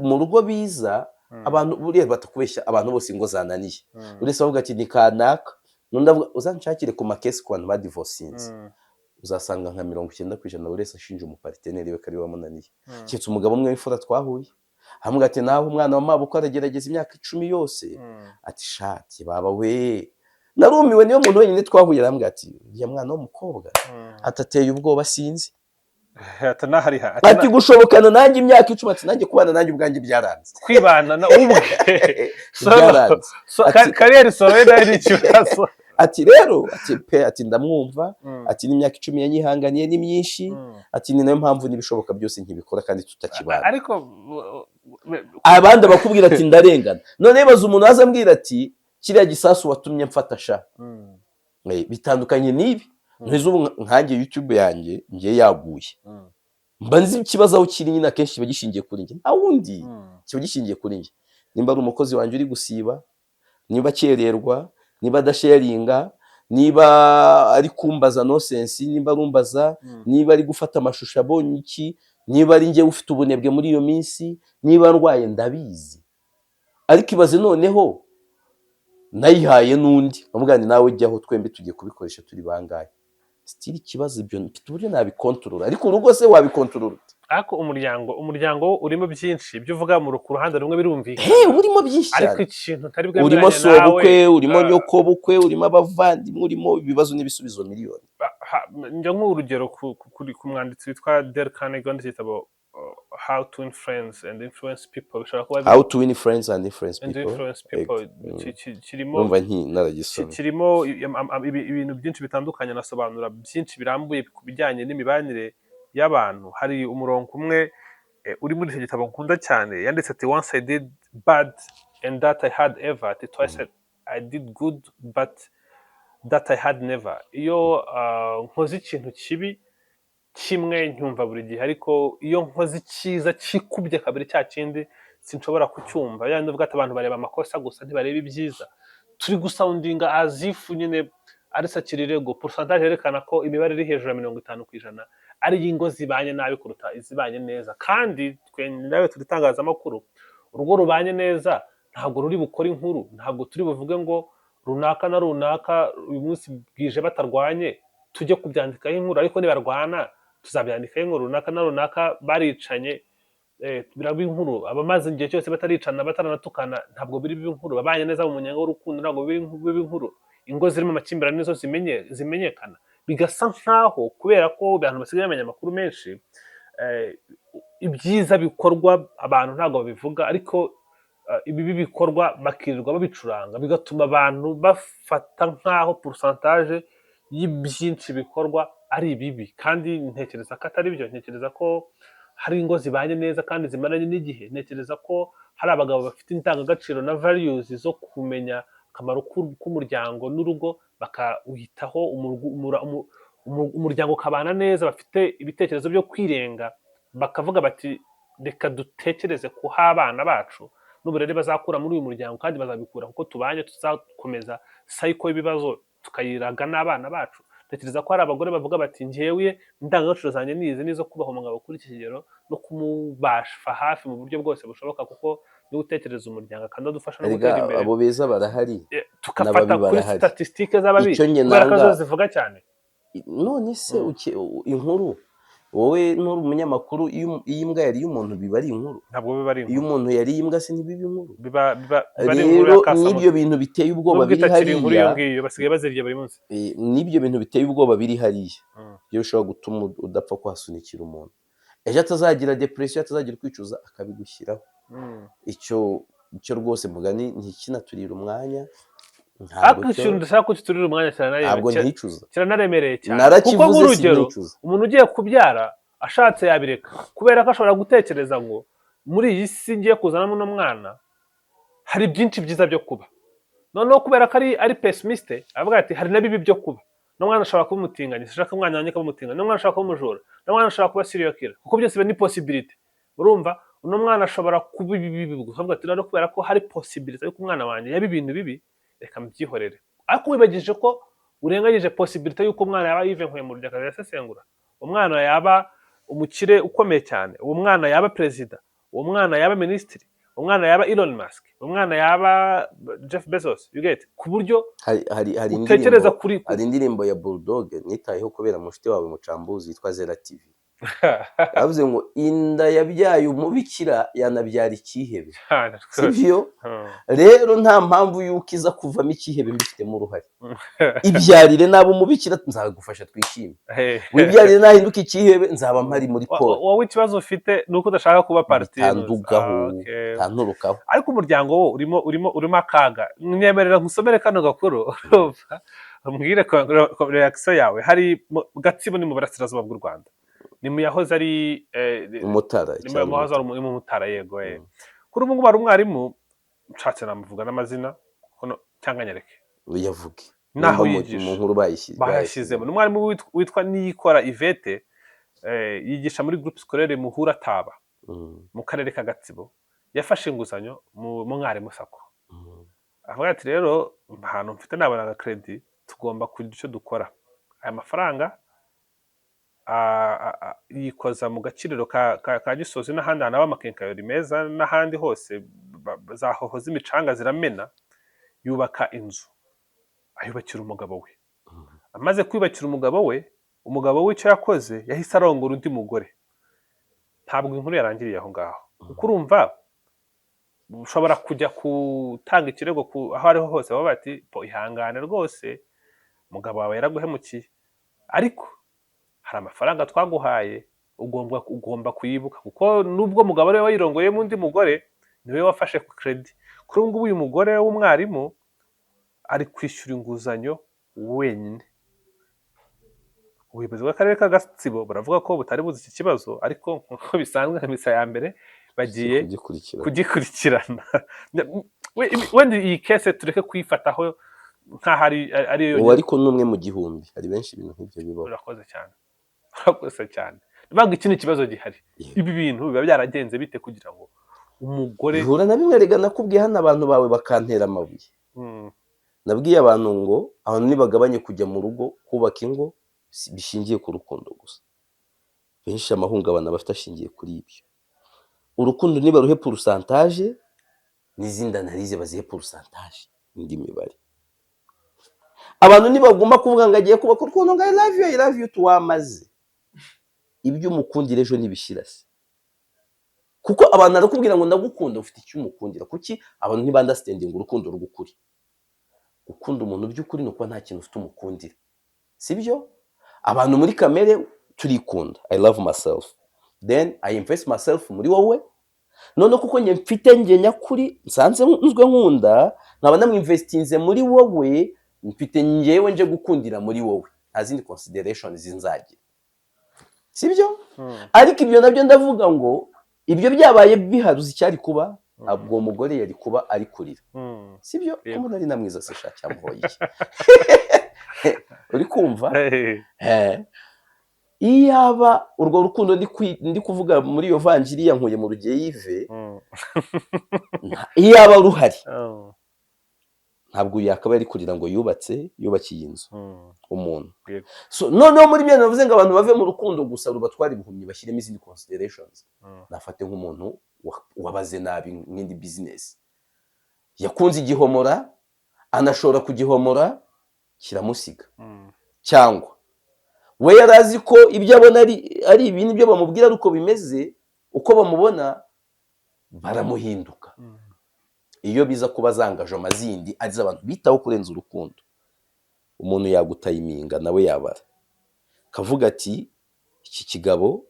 Speaker 2: mu rugo biza abantu buriya batakubeshya, abantu bose ingo zananiye, buri wese avuga ati ni kanaka, n'undi avuga. Uzanshakire ku ma case ku bantu badivosinze, uzasanga nka 90% buri wese ashinja umu partner we ko ari we wamunaniye, keretse umugabo umwe w'imfura twahuye, aramubwira ati nawe umwana wa mabukwe aragerageza imyaka 10 yose, ati shati baba we, narumiwe. Niyo muntu wenyine twahuye, arambwira ati uriya mwana w'umukobwa atateye ubwoba, sinzi.
Speaker 1: Atanahariha.
Speaker 2: Ati gushobokana nanjye imyaka 10, ati nanjye kubana nanjye ubwanjye byaranze.
Speaker 1: Kwibana na ubwe.
Speaker 2: Byaranze.
Speaker 1: Carrière solo ye nayo ni ikibazo.
Speaker 2: Ati rero, ati pe, ati ndamwumva, ati n'imyaka 10 yanyihanganiye ni myinshi, ati ni nayo mpamvu n'ibishoboka byose nkibikora kandi tutakibana.
Speaker 1: Ariko
Speaker 2: Abandi bakubwira ati ndarengana. None baza umuntu aza ambwira ati kiriya gisasu watumye mfata sha. Bitandukanye n'ibi. Ntizi ubu nkanjye YouTube yanjye ngiye yaguye, mba nzi ikibazo aho kiri nyine. Akenshi kiba gishingiye kuri njye, nta wundi. Kiba gishingiye kuri njye, nimba ari umukozi wanjye uri gusiba, niba akererwa, niba adasharinga, niba ari kumbaza nonsense, niba arumbaza, niba ari gufata amashusho abonye iki, niba ari njyewe ufite ubunebwe muri iyo minsi, niba ndwaye, ndabizi. Ariko ibaze noneho nayihaye n'undi, nkamubwira nti nawe jyaho, twembi tugiye kubikoresha turi bangahe? Still ikibazo ibyo mfite uburyo nabikontorora, ariko urugo se wabikontorora ute?
Speaker 1: Ariko umuryango wo urimo byinshi. Ibyo uvuga ku ruhande rumwe birumvikana.
Speaker 2: He, urimo byinshi
Speaker 1: Ariko
Speaker 2: cyane.
Speaker 1: ikintu ntari
Speaker 2: Urimo
Speaker 1: bwemeranye nawe,
Speaker 2: sobukwe, urimo nyokobukwe, urimo abavandimwe, urimo ibibazo n'ibisubizo miliyoni.
Speaker 1: Njya nk'urugero ku mwanditsi witwa Dale Carnegie wanditse igitabo How to Win Friends and Influence People, bishobora kuba
Speaker 2: How to Win Friends and Influence
Speaker 1: and
Speaker 2: People.
Speaker 1: Influence People.
Speaker 2: Ego.
Speaker 1: Kirimo
Speaker 2: Numva nki naragisomye.
Speaker 1: Kirimo ibintu byinshi bitandukanye, anasobanura byinshi birambuye ku bijyanye n'imibanire y'abantu. Hari umurongo umwe uri muri icyo gitabo nkunda cyane. Yanditse ati: "Once I did bad and that I had ever," ati "twice I did good but that I had never." Iyo nkoze ikintu kibi kimwe ncyumva buri gihe, ariko iyo nkoze icyiza kikubye kabiri cya kindi sinshobora kucyumva. Yani uvuga ati abantu bareba amakosa gusa, ntibareba ibyiza. Turi gusoundinga as if nyine ari sakirirego. Pourcentage yerekana ko imibare iri hejuru ya 50% ari ingo zibanye nabi kuruta izibanye neza. Kandi twe nawe turi itangazamakuru, urugo rubanye neza ntabwo ruri bukore inkuru, ntabwo turi buvuge ngo runaka na runaka uyu munsi bwije batarwanye tujye kubyandikaho inkuru, ariko nibarwana tuzabyandikaho inkuru. Runaka na runaka baricanye, biraba inkuru. Abamaze igihe cyose bataricana, bataranatukana, ntabwo biri bibe inkuru. Babanye neza mu munyenga w'urukundo ntabwo biri bibe inkuru. Ingo zirimo amakimbirane nizo zimenyekana. Bigasa nkaho kubera ko abantu basigaye bamenya amakuru menshi, ibyiza bikorwa abantu ntabwo babivuga, ariko ibibi bikorwa bakirirwa babicuranga, bigatuma abantu bafata nkaho pourcentage y'ibyinshi bikorwa ari ibibi. Kandi ntekereza ko atari byo. Ntekereza ko hari ingo zibanye neza kandi zimaranye n'igihe. Ntekereza ko hari abagabo bafite indangagaciro na values zo kumenya akamaro k'umuryango n'urugo, bakawitaho, umuryango ukabana neza, bafite ibitekerezo byo kwirenga, bakavuga bati reka dutekereze ku abana bacu n'uburere bazakura muri uyu muryango, kandi bazabikura kuko tubanye, tuzakomeza cycle y'ibibazo tukayiraga n'abana bacu. Ntekereza ko hari abagore bavuga bati njyewe indangagaciro zanjye ni izi, nizo kubaha umugabo kuri iki kigero no kumubasha hafi mu buryo bwose bushoboka, kuko niwe utekereza umuryango kandi adufasha no
Speaker 2: Erega
Speaker 1: gutera imbere.
Speaker 2: abo beza barahari,
Speaker 1: Tukafata
Speaker 2: n'ababi
Speaker 1: kuri
Speaker 2: barahari.
Speaker 1: statistique z'ababi
Speaker 2: Icyo njye
Speaker 1: kubera ko
Speaker 2: nanga
Speaker 1: zo zivuga cyane.
Speaker 2: None se inkuru, wowe nturi umunyamakuru, iyo imbwa yariye umuntu biba ari inkuru?
Speaker 1: Ntabwo biba ari
Speaker 2: Iyo
Speaker 1: inkuru.
Speaker 2: umuntu yariye imbwa se ntibiba inkuru?
Speaker 1: Biba ari inkuru
Speaker 2: Rero
Speaker 1: ya kasamutwe.
Speaker 2: n'ibyo bintu biteye ubwoba
Speaker 1: Nubwo
Speaker 2: biri
Speaker 1: itakiri inkuru iyo
Speaker 2: hariya,
Speaker 1: ngiyo, basigaye bazirya buri munsi.
Speaker 2: N'ibyo bintu biteye ubwoba biri hariya byo bishobora gutuma udapfa kuhasunikira umuntu, ejo atazagira depression, atazagira kwicuza akabigushyiraho. Icyo Icyo rwose mugani ntikinaturira umwanya, ntabwo
Speaker 1: Ariko
Speaker 2: cyo
Speaker 1: ikintu ndashaka ko kiturira umwanya cyane,
Speaker 2: ntabwo nticuza.
Speaker 1: kiranaremereye cyane, kuko
Speaker 2: Narakivuze,
Speaker 1: nk'urugero,
Speaker 2: sinicuza.
Speaker 1: umuntu ugiye kubyara ashatse yabireka, kubera ko ashobora gutekereza ngo muri iyi si ngiye kuzanamo uno mwana hari byinshi byiza byo kuba. Noneho kubera ko ari pessimiste, avuga ati hari na bibi byo kuba, n'umwana ashobora kuba umutinganyi, sinshaka umwana wanjye kuba umutinganyi, n'umwana ashobora kuba umujura, n'umwana ashobora kuba serial killer, kuko byose biba ni possibility. Urumva, uno mwana ashobora kuba ibi bibi gusa. Avuga ati rero kubera ko hari possibility yuko umwana wanjye yaba ibintu bibi, reka mbyihorere. Ariko wibagije ko urengagije possibility yuko umwana yaba Yves Nkuye mu rugero akazasesengura, umwana yaba umukire ukomeye cyane, uwo mwana yaba perezida, uwo mwana yaba minisitiri, umwana yaba Elon Musk, umwana yaba Jeff Bezos, you get, ku buryo
Speaker 2: Hari
Speaker 1: utekereza
Speaker 2: indirimbo
Speaker 1: kuri
Speaker 2: hari indirimbo ya Bulldog nitayeho kubera mushiti wawe Mucambuzi yitwa Zera TV. Yavuze ngo inda yabyaye umubikira yanabyara ikihebe.
Speaker 1: Cyane rwose.
Speaker 2: Sibyo? Rero nta mpamvu y'uko iza kuvamo ikihebe mbifitemo uruhare. Ibyarire naba umubikira nzagufasha twishime, wibyarire nahinduka ikihebe nzaba mpari muri pole.
Speaker 1: Wowe ikibazo ufite ni uko udashaka kuba parti.
Speaker 2: Bitandugaho, bitanturukaho.
Speaker 1: Ariko umuryango wo urimo akaga. Nyemerera nkusomere kano gakuru, urumva, umbwire reaction yawe. Hari Gatsibo, ni mu burasirazuba bw'u Rwanda, ni mu yahoze ari
Speaker 2: Umutara.
Speaker 1: Ni mu yahoze ari mu Mutara, yego. Kuri ubu ngubu hari umwarimu, nshatse namuvuga n'amazina cyangwa nyereke?
Speaker 2: Uyavuge.
Speaker 1: Naho
Speaker 2: Nimba
Speaker 1: yigisha.
Speaker 2: mu nkuru bayishyize.
Speaker 1: Bayashyizemo. Ni umwarimu witwa Niyikora Yvette, yigisha muri groupe scolaire Muhura Taba mu karere ka Gatsibo. Yafashe inguzanyo mu Mwarimu SACCO. Avuga ati rero ahantu mfite nabonaga crédit, tugomba kugira icyo dukora. Aya mafaranga yikoza mu gakiriro ka Gisozi n'ahandi hantu haba amakenkayori meza n'ahandi hose za hoho z'imicanga ziramena. Yubaka inzu, ayubakira umugabo we. Amaze kwiyubakira umugabo we, umugabo we icyo yakoze yahise arongora undi mugore. Ntabwo inkuru yarangiriye aho ngaho, kuko urumva ushobora kujya gutanga ikirego ku aho ariho hose, baba bati po ihangane rwose, umugabo wawe yaraguhemukiye, ariko hari amafaranga twaguhaye, ugomba kuyibuka, kuko nubwo mugabo ariwe wayirongoyemo undi mugore, niwe wafashe ku crédit. Kuri ubu ngubu uyu mugore w'umwarimu ari kwishyura inguzanyo wenyine. Ubuyobozi bw'akarere ka Gatsibo buravuga ko butari buzi iki kibazo, ariko nk'uko bisanzwe nka misa ya mbere bagiye
Speaker 2: kugikurikira.
Speaker 1: Kugikurikirana. Wenda iyi case tureke kuyifataho nk'aho ari yo.
Speaker 2: Ubu ariko ni umwe mu gihumbi, hari benshi ibintu nk'ibyo bibaho.
Speaker 1: Urakoze cyane, urakoze cyane. Niba iki ni ikibazo gihari, ibi bintu biba byaragenze bite kugira ngo umugore
Speaker 2: Bihura na bimwe rega nakubwiye hano, abantu bawe bakantera amabuye. Nabwiye abantu ngo abantu nibagabanye kujya mu rugo kubaka ingo bishingiye ku rukundo gusa. Benshi amahungabana bafite ashingiye kuri ibyo. Urukundo nibaruhe pourcentage, n'izindi analyse bazihe pourcentage, indi mibare. Abantu nibaguma kuvuga ngo agiye kubaka urukundo, ngo "I love you, I love you", tuwamaze ibyo umukundira ejo ntibishira se? Kuko abantu arakubwira ngo ndagukunda, ufite icyo umukundira. Kuki abantu ntibaunderstandinga urukundo rw'ukuri? Gukunda umuntu by'ukuri ni ukuba nta kintu ufite umukundira, sibyo? Abantu muri kamere turikunda. I love myself, then I invest myself muri wowe. None kuko njye mfite njye nyakuri nsanze nzwe nkunda, nkaba namwinvestinze muri wowe, mfite njyewe nje gukundira muri wowe, nta zindi considerations nzagira, sibyo? Ariko ibyo nabyo ndavuga ngo ibyo byabaye biharuze icyari kuba, ntabwo uwo mugore yari kuba ari kurira, sibyo?
Speaker 1: Yego.
Speaker 2: Ko mbona ari na mwiza se sha, cyamuhoye iki? Uri kumva?
Speaker 1: Eh.
Speaker 2: Iyaba urwo rukundo ndi kuvuga muri iyo vanjiri ya Nkuye mu Rugeyo Yves, iyaba ruhari, ntabwo yakaba yari kurira ngo yubatse, yubakiye inzu umuntu. So noneho muri byo navuze ngo abantu bave mu rukundo gusa rubatwara ibihumyi, bashyiremo izindi considerations. Nafate nk'umuntu wabaze nabi nk'indi business, yakunze igihomora, anashobora kugihomora kiramusiga, cyangwa we yari azi ko ibyo abona ari ibi, nibyo bamubwira ari uko bimeze, uko bamubona baramuhinduka. Iyo biza kuba za engagement zindi arizo abantu bitaho kurenza urukundo, umuntu yagutayiminga nawe yabara kavuga ati iki kigabo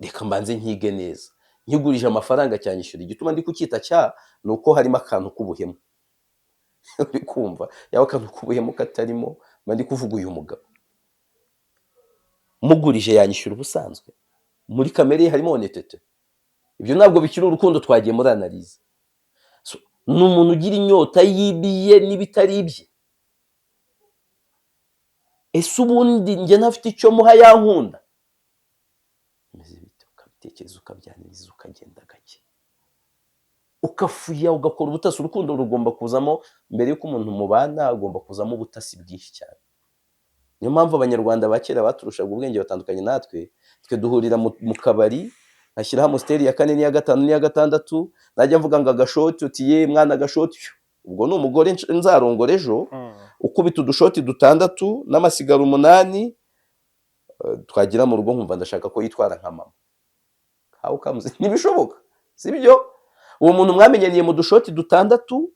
Speaker 2: reka mbanze nkige neza. Nkigurije amafaranga cyanyishyura. Igituma ndi kucyita cya ni uko harimo akantu k'ubuhemu. Uri kumva, yaba akantu k'ubuhemu katarimo, mba ndi kuvuga uyu mugabo mugurije yanyishyura. Ubusanzwe muri kamere ye harimo honnêteté. Ibyo ntabwo bikiri urukundo, twagiye muri analyse. So, ni umuntu ugira inyota y'ibiye n'ibitari ibye. Ese ubundi njye ntafite icyo muha yankunda? Bimeze bite? Ukabitekereza, ukabyaniriza, ukagenda gake, ukafuya, ugakora ubutasi. Urukundo rugomba kuzamo, mbere y'uko umuntu mubana agomba kuzamo ubutasi bwinshi cyane. Niyo mpamvu Abanyarwanda ba kera baturushaga ubwenge, batandukanye natwe. Twe duhurira mu kabari, nkashyiraho Amstel ya kane n'iya gatanu n'iya gatandatu, najya mvuga ngo agashoti, uti ye mwana agashoti. Ubwo ni umugore nzarongora ejo. Ukubita udushoti dutandatu n'amasigaro 8, twagira mu rugo nkumva ndashaka ko yitwara nka mama. How comes? Ntibishoboka, sibyo? Uwo muntu mwamenyaniye mu dushoti dutandatu,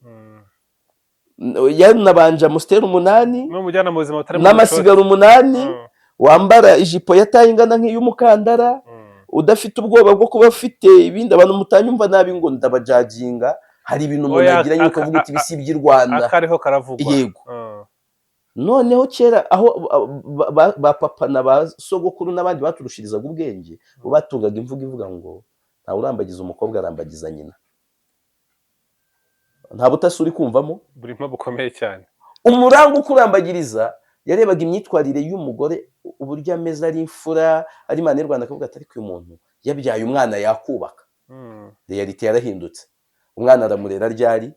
Speaker 2: yanabanje Amstel 8,
Speaker 1: n'umujyana mu buzima butari mu
Speaker 2: n'amasigaro 8, wambara ijipo ya taille ingana nk'iy'umukandara, udafite ubwoba bwo kuba afite ibindi. Abantu mutanyumva nabi ngo ndabajudginga, hari ibintu umuntu
Speaker 1: Oya,
Speaker 2: agira nyine ukavuga uti ibi si iby'i Rwanda.
Speaker 1: Akariho karavugwa.
Speaker 2: Yego. Noneho kera aho ba papa na ba sogokuru n'abandi baturushirizaga ubwenge, bo batungaga imvugo ivuga ngo ntawe urambagiza umukobwa arambagiza nyina. Nta butasi uri kumvamo?
Speaker 1: Burimo bukomeye cyane.
Speaker 2: Umuranga ukurambagiriza yarebaga imyitwarire y'umugore, uburyo ameze, ari imfura, ari Imana y'u Rwanda, akavuga ati ariko uyu muntu yabyaye umwana yakubaka. Réalité yarahindutse. Umwana aramurera ryari?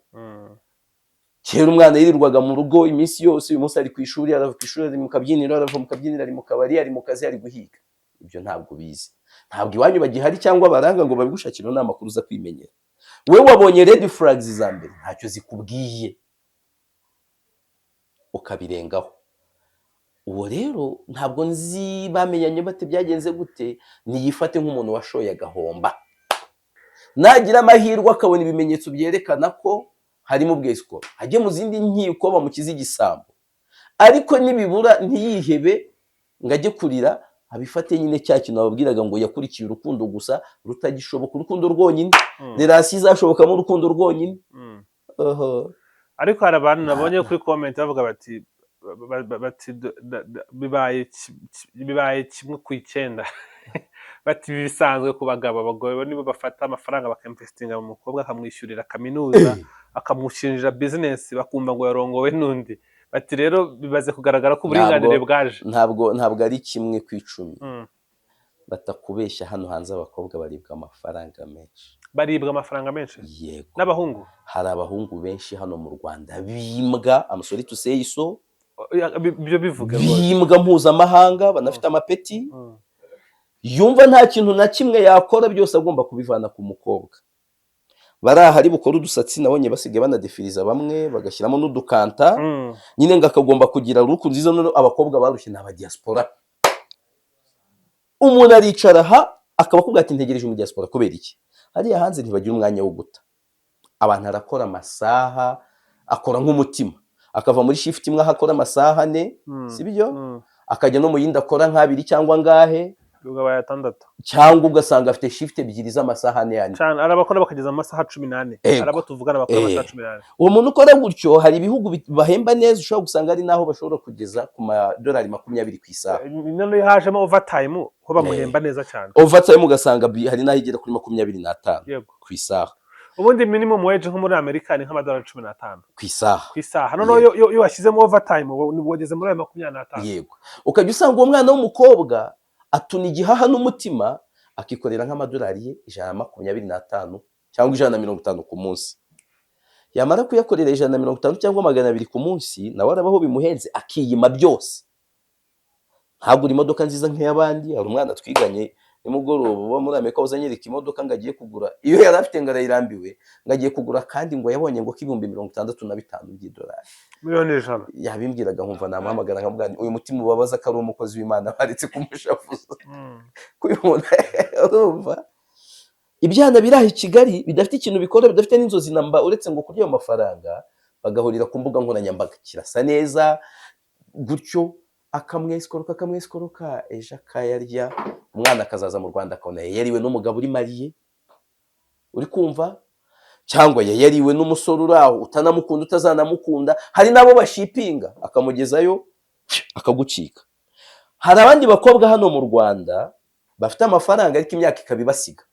Speaker 2: Kera umwana yirirwaga mu rugo iminsi yose, uyu munsi ari ku ishuri, arava ku ishuri ari mu kabyiniro, arava mu kabyiniro ari mu kabari, ari mu kazi, ari guhiga. Ibyo ntabwo bizi, ntabwo iwanyu bagihari cyangwa baranga ngo babigushakire. Ni amakuru uza kwimenyera. We wabonye red flags za mbere ntacyo zikubwiye, ukabirengaho. Uwo rero ntabwo nzi bamenyanye bate, byagenze gute. Niyifate nk'umuntu washoye agahomba. Nagira amahirwe akabona ibimenyetso byerekana ko harimo ubwesikoro, ajye mu zindi nkiko bamukize igisambo. Ariko nibibura ntiyihebe ngo ajye kurira, abifate nyine cya kintu bababwiraga ngo yakurikiye urukundo gusa rutagishoboka, urukundo rwonyine. Relation izashobokamo urukundo rwonyine. Oho.
Speaker 1: Ariko hari abantu nabonye kuri comment bavuga bati bibaye 1 ku 9, bati ibi bisanzwe ku bagabo. Abagabo nibo bafata amafaranga bakainvestinga mu mukobwa, akamwishyurira kaminuza, akamushinjira business, bakumva ngo yarongowe n'undi. Bati rero bimaze kugaragara ko uburinganire bwaje.
Speaker 2: Ntabwo ari 1 ku 10. Batakubeshya, hano hanze abakobwa baribwa amafaranga menshi.
Speaker 1: Baribwa amafaranga menshi?
Speaker 2: Yego.
Speaker 1: N'abahungu?
Speaker 2: Hari abahungu benshi hano mu Rwanda bimbwa, I'm sorry to say so.
Speaker 1: Oya, ibyo bivuge rwose.
Speaker 2: Bimbwa mpuzamahanga, banafite amapeti. Yumva nta kintu na kimwe yakora, byose agomba kubivana ku mukobwa. Bari ahari bukora udusatsi, nabonye basigaye banadefiriza bamwe bagashyiramo n'udukanta. Nyine ngo akagomba kugira look nziza. Noneho abakobwa barushye ni abadiaspora. Umuntu aricara aha akaba akubwira ati ntegereje umudiaspora. Kubera iki? Hariya hanze ntibagira umwanya wo guta. Abantu arakora amasaha, akora nk'umutima, akava muri shift imwe aho akora amasaha 4, sibyo? Akajya no mu yindi akora nk'abiri cyangwa angahe.
Speaker 1: Ubwo abaye 6.
Speaker 2: Cyangwa ugasanga afite shift ebyiri z'amasaha ane ane.
Speaker 1: Cyane, hari abakora bakageza mu masaha 14.
Speaker 2: Ego.
Speaker 1: Hari abo tuvugana bakora amasaha 14.
Speaker 2: Uwo muntu ukora gutyo, hari ibihugu bahemba neza, ushobora gusanga hari n'aho bashobora kugeza ku madolari 20 ku isaha.
Speaker 1: Noneho iyo hajemo overtime ho bamuhemba neza cyane.
Speaker 2: Overtime ugasanga hari n'aho igera kuri 25 ku isaha.
Speaker 1: Ubundi minimum wage nko muri Amerika ni nk'amadolari 15
Speaker 2: ku isaha.
Speaker 1: Ku isaha. Noneho iyo washyizemo overtime uba wageze muri ayo 25.
Speaker 2: Yego, ukajya usanga uwo mwana w'umukobwa atuna igihaha n'umutima, akikorera nk'amadolari ye 125 cyangwa 150 ku munsi. Yamara kuyakorera 150 cyangwa 200 ku munsi, nawe arabaho bimuhenze, akiyima byose, ntagure imodoka nziza nk'iy'abandi. Hari umwana twiganye nimugoroba uba muri Amerika wahoze anyereka imodoka ngo agiye kugura. Iyo yari afite ngo arayirambiwe, ngo agiye kugura, kandi ngo yabonye ngo k'60,000 by'idolari.
Speaker 1: Miliyoni 100.
Speaker 2: Yabimbwiraga nkumva namuhamagara nkamubwira nti, uyu mutima ubabaza ko ari umukozi w'Imana, baretse kumushavuza. Ko uyu muntu, urumva, ibyana biri aho i Kigali bidafite ikintu bikora, bidafite n'inzozi namba uretse ngo kurya ayo mafaranga, bagahurira ku mbuga nkoranyambaga, kirasa neza gutyo, akamwesikoroka, akamwesikoroka, ejo akayarya. Umwana akazaza mu Rwanda akabona yariwe n'umugabo uri marié. Uri kumva? Cyangwa yayariwe n'umusore uri aho utanamukunda, utazanamukunda. Hari n'abo bashipinga akamugezayo akagucika. Hari abandi bakobwa hano mu Rwanda bafite amafaranga, ariko imyaka ikaba ibasiga,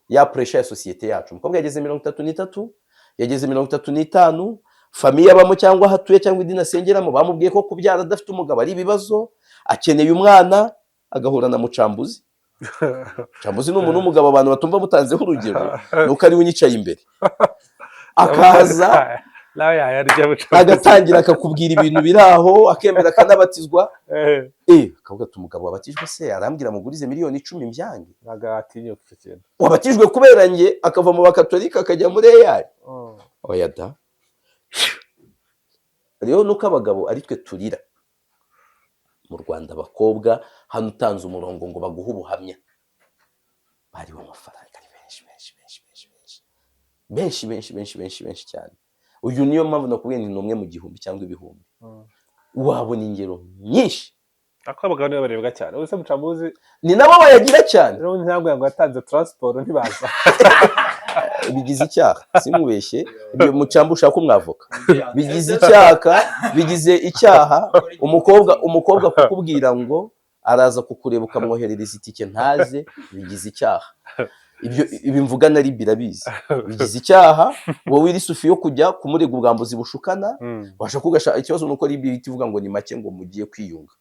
Speaker 2: ya pressure ya sosiyete yacu. Umukobwa yageze 33, yageze 35, famille abamo cyangwa aho atuye cyangwa idini asengeramo bamubwiye ko kubyara adafite umugabo ari ibibazo. Akeneye umwana, agahura na Mucambuzi. Mucambuzi ni umuntu w'umugabo abantu batumva mutanzeho urugero, nuko ariwe unyicaye imbere, akaza
Speaker 1: nawe yayarya buca.
Speaker 2: Agatangira akakubwira ibintu biri aho, akemera akanabatizwa. Akavuga ati: "Umugabo wabatijwe se arambwira mugurize miliyoni 10 mbyange?"
Speaker 1: Ntabwo atinyuka icyo kintu.
Speaker 2: Wabatijwe kubera njye, akava mu Bakatolika akajya muri EAR? Oya da. Rero nuko abagabo ari twe turira mu Rwanda, abakobwa hano utanze umurongo ngo baguhe ubuhamya, bariwe amafaranga ari benshi, benshi, benshi, benshi, benshi, benshi, benshi, benshi, benshi, benshi cyane. Uyu niyo mpamvu nakubwiye nti ni umwe mu gihumbi cyangwa ibihumbi. Wabona ingero nyinshi.
Speaker 1: Ariko abagabo nibo barebwa cyane. Ubuse Mucambuzi
Speaker 2: Ni nabo bayagira cyane.
Speaker 1: Rero ntabwo ngo yatanze transport ntibaza.
Speaker 2: Bigize icyaha, simubeshye. Ibyo Mucambu ushaka umwavoka, bigize icyaha, bigize icyaha. Umukobwa kukubwira ngo araza kukureba, ukamwoherereza itike ntaze, bigize icyaha. Ibyo ibi mvuga na RIB irabizi, bigize icyaha. Wowe iri sufi yo kujya kumurega ubwambuzi bushukana, washaka ugasha. Ikibazo ni uko RIB ihita ivuga ngo ni make, ngo mugiye kwiyunga,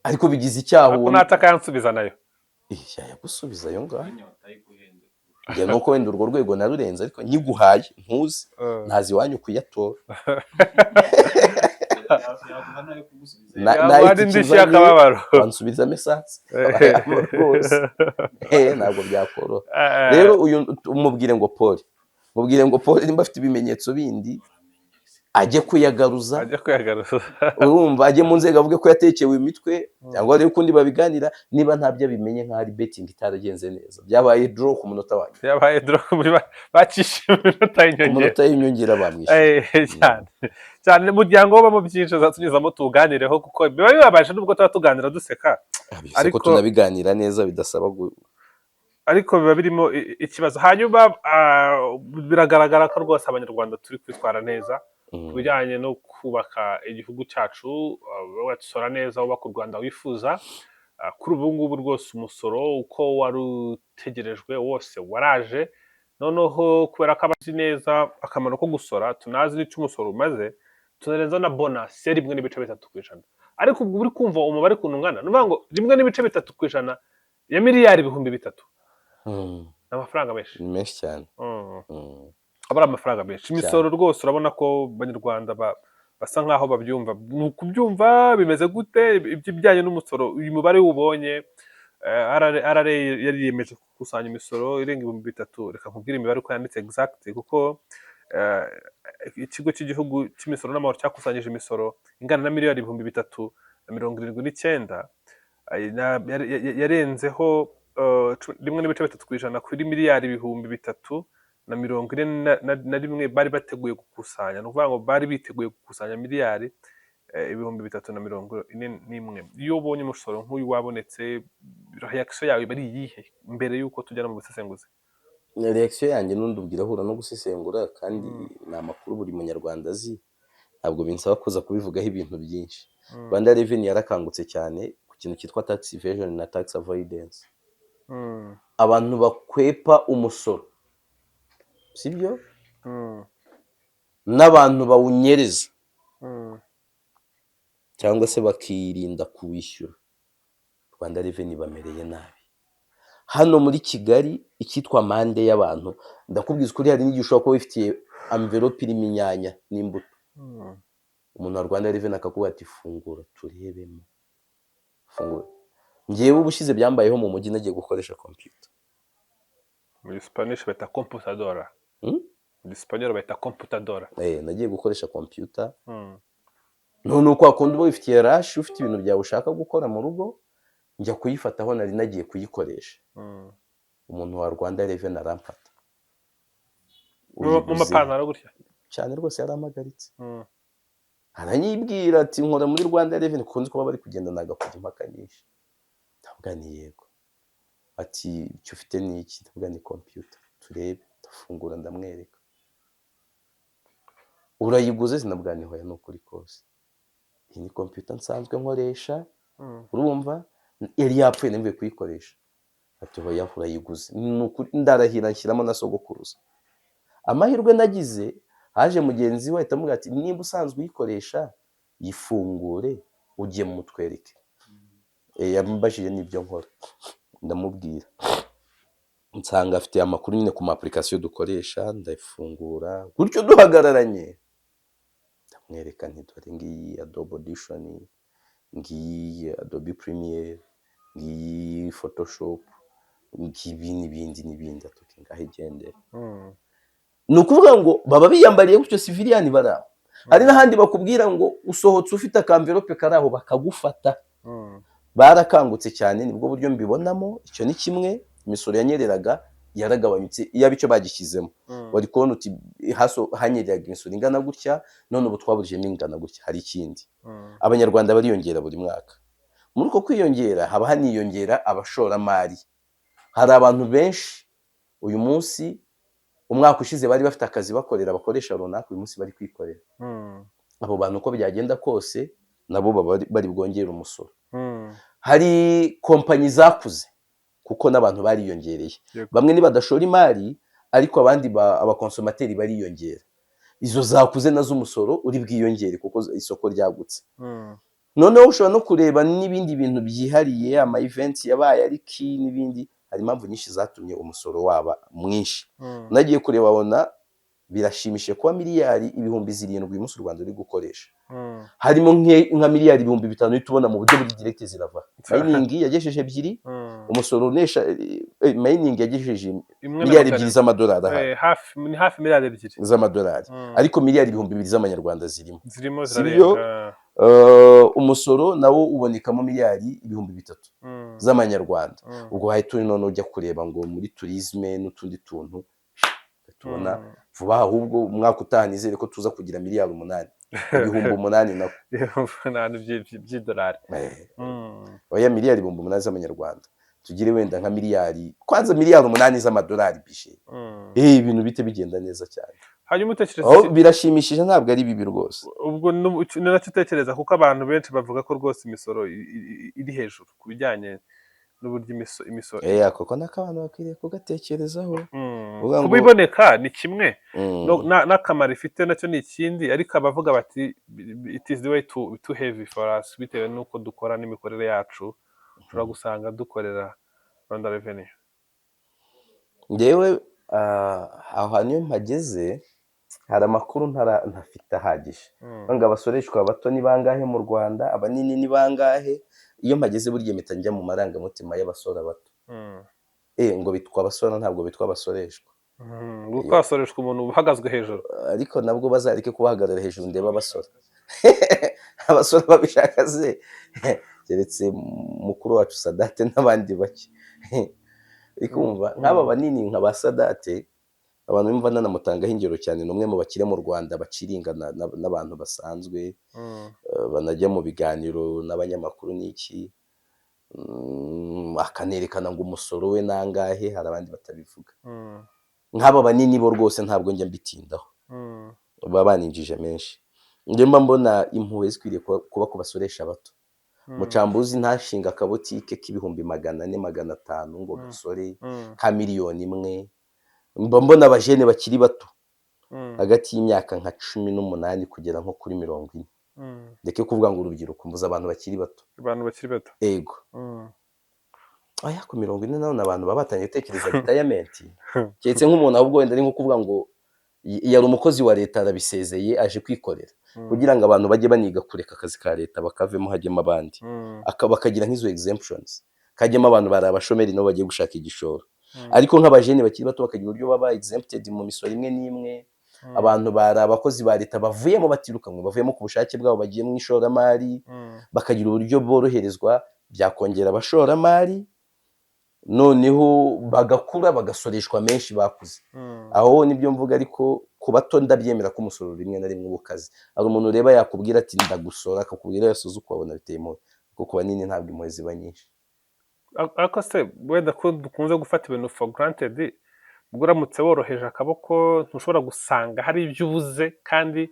Speaker 2: ariko bigize icyaha.
Speaker 1: Ariko
Speaker 2: Uwo
Speaker 1: nataka yansubiza nayo.
Speaker 2: Eh, yayagusubiza ayo ngayo. Njye nuko wenda urwo rwego narurenze, ariko nyiguhaye ntuzi ntazi iwanyu kuyatora.
Speaker 1: Yaguha
Speaker 2: Nayo
Speaker 1: n'indishyi
Speaker 2: itike
Speaker 1: y'akababaro.
Speaker 2: Wansubiza mesanse rwose. Ntabwo byakoroha. Rero uyu umubwire ngo pole, mubwire ngo pole. Nimba afite ibimenyetso bindi ajye kuyagaruza.
Speaker 1: Ajya kuyagaruza.
Speaker 2: Urumva, ajye mu nzego avuge ko yatekewe imitwe, cyangwa arebe ukundi babiganira. Niba ntabyo abimenye nk'aho ari betting itaragenze neza, byabaye draw ku munota wanyu.
Speaker 1: Yabaye draw muri bakishe iminota
Speaker 2: Ku
Speaker 1: y'inyongera.
Speaker 2: munota y'inyongera bamwishyuye.
Speaker 1: Cyane cyane. Umuryango wabamo byinshi, uzatunyuzamo tuwuganireho, kuko biba bibabaje nubwo tuba tuganira duseka.
Speaker 2: Ariko tunabiganira neza bidasaba
Speaker 1: Ariko biba birimo ikibazo. Hanyuma biragaragara ko rwose Abanyarwanda turi kwitwara neza ku bijyanye no kubaka igihugu cyacu. Wasora neza, wubaka u Rwanda wifuza. Kuri ubu ngubu rwose umusoro uko wari utegerejwe wose waraje. Noneho kubera ko abazi neza akamaro ko gusora, tunazi n'icyo umusoro umaze, tunarenza na bonus ya 1.3%. Ariko ubwo uri kumva umubare ukuntu ungana? Ni ukuvuga ngo 1.3% ya miliyari 3000 ni amafaranga menshi.
Speaker 2: Ni menshi cyane.
Speaker 1: Aba ari amafaranga menshi imisoro rwose. Urabona ko Abanyarwanda basa nkaho babyumva. Ni ukubyumva bimeze gute iby'ibijyanye n'umusoro, uyu mubare wubonye? RRA yari yiyemeje gukusanya imisoro irenga 3000. Reka nkubwire imibare uko yanditse exact, kuko Ikigo cy'Igihugu cy'Imisoro n'Amahoro cyakusanyije imisoro ingana na miliyari 3079. Yarenzeho 1.3% kuri miliyari 3041 bari bateguye gukusanya. Ni ukuvuga ngo bari biteguye gukusanya miliyari 3041. Iyo ubonye umusoro nk'uyu wabonetse, reaction yawe iba ari iyihe, mbere y'uko tujya no mu busesenguzi?
Speaker 2: Reaction yanjye n'undi ubwo irahura no gusesengura, kandi ni amakuru buri Munyarwanda azi, ntabwo binsaba kuza kubivugaho ibintu byinshi. Rwanda Revenue yarakangutse cyane ku kintu cyitwa tax evasion na tax avoidance, abantu bakwepa umusoro, sibyo, n'abantu bawunyereza cyangwa se bakirinda kuwishyura. Rwanda Revenue bamereye nabi hano muri Kigali, icyitwa amande y'abantu. Ndakubwiza ukuri, hari n'igihe ushobora kuba wifitiye enveloppe irimo inyanya n'imbuto, umuntu wa Rwanda Revenue akakubwira ati: "Fungura turebemo, fungura." Ngewe ubushize byambayeho mu mujyi, nagiye gukoresha computer.
Speaker 1: Muri Spanish bita computadora. Muri Spanish bita computadora.
Speaker 2: Nagiye gukoresha computer. None uko wakunda uba wifitiye rush, ufite ibintu byawe ushaka gukora mu rugo, njya kuyifata aho nari nagiye kuyikoresha, umuntu wa Rwanda Revenue aramfata.
Speaker 1: Mu
Speaker 2: "Uyiguze?"
Speaker 1: mapantaro gutya?
Speaker 2: Cyane rwose, yarampagaritse, aranyibwira ati: "Nkora muri Rwanda Revenue," kuko nzi ko baba bari kugenda nagakujya impaka nyinshi. Ndavuga ni yego. Ati: "Icyo ufite ni iki?" Ndavuga ni computer, turebe. Ndavuga Ndafungura, ndamwereka. "Urayiguze?" Sinabwanihoya, ni ukuri kose, iyi ni computer nsanzwe nkoresha. Urumva, yari yapfuye, nimvuye kuyikoresha. Ati: "Hoya, urayiguze." Ni ukuri, ndarahira, nshyiramo na sogokuruza. Amahirwe nagize, haje mugenzi we, ahita amubwira ati: "Nimba usanzwe uyikoresha, yifungure ujye mutwereke." Yambajije n'ibyo nkora, ndamubwira, nsanga afite amakuru nyine ku ma application dukoresha. Ndayifungura gutyo duhagararanye, ndamwereka nti: "Dore ngiyi Adobe Audition, ngiyi Adobe Premiere, ngiyi Photoshop, ngibi n'ibindi n'ibindi." Ati: "Okay, ngaho igendere." Ni ukuvuga ngo baba biyambariye gutyo, civilian bari aho. Hari n'ahandi bakubwira ngo usohotse ufite aka enveloppe kari aho, bakagufata. Barakangutse cyane, nibwo buryo mbibonamo. Icyo ni kimwe. Imisoro yanyereraga yaragabanyutse, iyaba icyo bagishyizemo, wari kubona uti haso hanyereraga imisoro ingana gutya, none ubu twaburijemo ingana gutya. Hari ikindi, Abanyarwanda bariyongera buri mwaka. Muri uko kwiyongera haba haniyongera abashoramari. Hari abantu benshi uyu munsi, umwaka ushize bari bafite akazi bakorera abakoresha runaka, uyu munsi bari kwikorera. Abo bantu, uko byagenda kose, nabo baba bari bwongere umusoro. Hari kompanyi zakuze kuko n'abantu bariyongereye. Bamwe nibadashora imari, ariko abandi aba consommateurs bariyongera. Izo zakuze nazo umusoro uri bwiyongere kuko isoko ryagutse. Noneho ushobora no kureba n'ibindi bintu byihariye, ama events yabaye ariki n'ibindi. Hari impamvu nyinshi zatumye umusoro waba mwinshi. Nagiye kureba, babona birashimishije kuba miliyari 7,000 uyu munsi u Rwanda ruri gukoresha, harimo nka miliyari 5,000 uhita ubona mu buryo buri direct zirava mining yagejeje 2. Umusoro unesha mining yagejeje
Speaker 1: Imwe na
Speaker 2: miliyari
Speaker 1: magana-
Speaker 2: 2 z'amadolari ahari.
Speaker 1: Hafi, ni hafi miliyari 2.
Speaker 2: Z'amadolari. Ariko miliyari 2,000 z'amanyarwanda zirimo.
Speaker 1: Zirimo.
Speaker 2: Si byo?
Speaker 1: Zirarenga.
Speaker 2: Umusoro nawo ubonekamo miliyari 3,000 z'amanyarwanda. Ubwo wahita uri none ujya kureba ngo muri tourisme n'utundi tuntu tubona vuba aha. Ahubwo umwaka utaha nizere ko tuza kugira miliyari 8, 8,000 nako.
Speaker 1: 8,000 by'idolari.
Speaker 2: Oya, miliyari 8,000 z'amanyarwanda, tugire wenda nka miliyari, kwanza miliyari 8 z'amadolari bishe. Ibintu bite bigenda neza cyane.
Speaker 1: Hanyuma utekereza
Speaker 2: Aho
Speaker 1: iki?
Speaker 2: Birashimishije, ntabwo ari bibi rwose.
Speaker 1: Ubwo ni nacyo utekereza, kuko abantu benshi bavuga ko rwose imisoro iri hejuru ku bijyanye n'uburyo imisoro
Speaker 2: Ako ko nako abantu bakwiriye kugatekerezaho. Uvuga
Speaker 1: Kuba iboneka ni kimwe, n'akamaro ifite nacyo ni ikindi, ariko abavuga bati: "It is the way too heavy for us," bitewe n'uko dukora n'imikorere yacu, ushobora gusanga dukorera Rwanda Revenue.
Speaker 2: Njyewe aho hantu iyo mpageze, hari amakuru ntafite ahagije ngo abasoreshwa bato ni bangahe mu Rwanda, abanini ni bangahe. Iyo mpageze burya mpita njya mu marangamutima y'abasora bato. Ngo bitwa abasora, ntabwo bitwa abasoreshwa.
Speaker 1: Kuko hasoreshwa umuntu uhagazwe hejuru.
Speaker 2: Ariko nabwo bazareke kubahagarara hejuru, ndebe abasora. Abasora babishaka se? Keretse mukuru wacu Sadate n'abandi bake. Ariko wumva nk'aba banini nka ba Sadate, abantu bumva nanamutangaho ingero cyane, ni umwe mu bakire mu Rwanda baciringana n'abantu basanzwe, banajya mu biganiro n'abanyamakuru n'iki, akanerekana ngo umusoro we nangahe. Hari abandi batabivuga. Nk'aba banini bo rwose ntabwo njya mbitindaho, baba baninjije menshi. Njye mba mbona impuhwe zikwiriye kuba ku basoresha bato. Mucambuzi ntashinga akabotike k'ibihumbi 400, 500 ngo gasore ka miliyoni 1. Mba mbona aba jeunes bakiri bato, hagati y'imyaka nka 18 kugera nko kuri 40. Ndeke kuvuga ngo urubyiruko, mvuze abantu bakiri bato.
Speaker 1: Abantu bakiri bato.
Speaker 2: Ego. Oya, ku 40 none abantu baba batangiye gutekereza retirement. Keretse nk'umuntu ahubwo wenda ari nko kuvuga ngo yari umukozi wa leta, arabisezeye, aje kwikorera, kugira ngo abantu bajye baniga kureka akazi ka leta bakavemo, hajyemo abandi. Bakagira nk'izo exemptions, kajyamo abantu bari abashomeri nabo bagiye gushaka igishoro. Ariko nk'aba jeunes bakiri bato bakagira uburyo baba exempted mu misoro imwe n'imwe. Abantu bari abakozi ba leta bavuyemo batirukanwe, bavuyemo ku bushake bwabo, bagiye mu ishoramari, bakagira uburyo boroherezwa, byakongera abashoramari, noneho bagakura bagasoreshwa menshi bakuze. Aho nibyo mvuga. Ariko ku bato ndabyemera ko umusoro rimwe na rimwe uba ukaze. Hari umuntu ureba yakubwira ati: "Ndagusora," akakubwira yasoza, ukabona biteye impuhwe. Kuko ku banini ntabwo impuhwe ziba nyinshi.
Speaker 1: Ariko se wenda ko dukunze gufata ibintu for granted. Ubwo uramutse woroheje akaboko, ntushobora gusanga hari ibyo ubuze kandi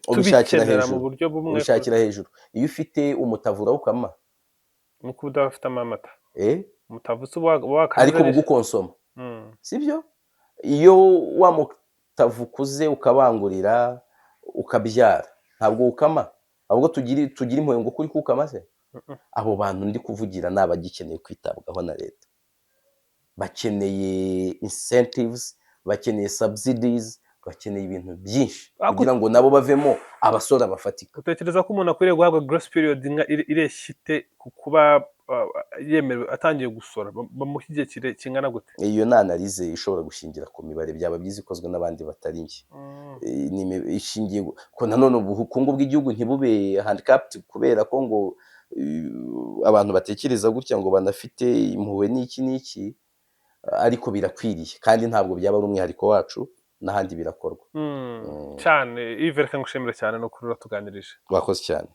Speaker 2: Ubishakira
Speaker 1: tubikenera mu
Speaker 2: hejuru.
Speaker 1: buryo bumwe?
Speaker 2: Ubishakira hejuru. Iyo ufite umutavu urawukama.
Speaker 1: Nuko udafitemo amata.
Speaker 2: Eh?
Speaker 1: Umutavu se uba wakaze
Speaker 2: Ariko
Speaker 1: neza.
Speaker 2: bugukonsoma, sibyo? Iyo wa mutavu ukuze ukabangurira, ukabyara, ntabwo ukama. Ahubwo tugira impuhwe ngo kuri kuwukama se?
Speaker 1: Mm-mm.
Speaker 2: Abo bantu ndi kuvugira ni abagikeneye kwitabwaho na leta, bakeneye incentives, bakeneye subsidies, bakeneye ibintu byinshi kugira ngo nabo bavemo abasora bafatika.
Speaker 1: Utekereza ko umuntu akwiriye guhabwa grace period nka ireshya ite ku kuba yemerewe atangiye gusora? Bamuha igihe kingana gute?
Speaker 2: Iyo ni analyse ishobora gushingira ku mibare. Byaba byiza ikozwe n'abandi batari njye. Ishingiye ko nanone ubukungu bw'igihugu ntibube handicapped kubera ko ngo abantu batekereza gutya ngo banafite impuhwe n'iki n'iki, ariko birakwiriye, kandi ntabwo byaba ari umwihariko wacu, n'ahandi birakorwa.
Speaker 1: Cyane. Yves, reka ngushimire cyane no kuri uratuganirije.
Speaker 2: Wakoze cyane.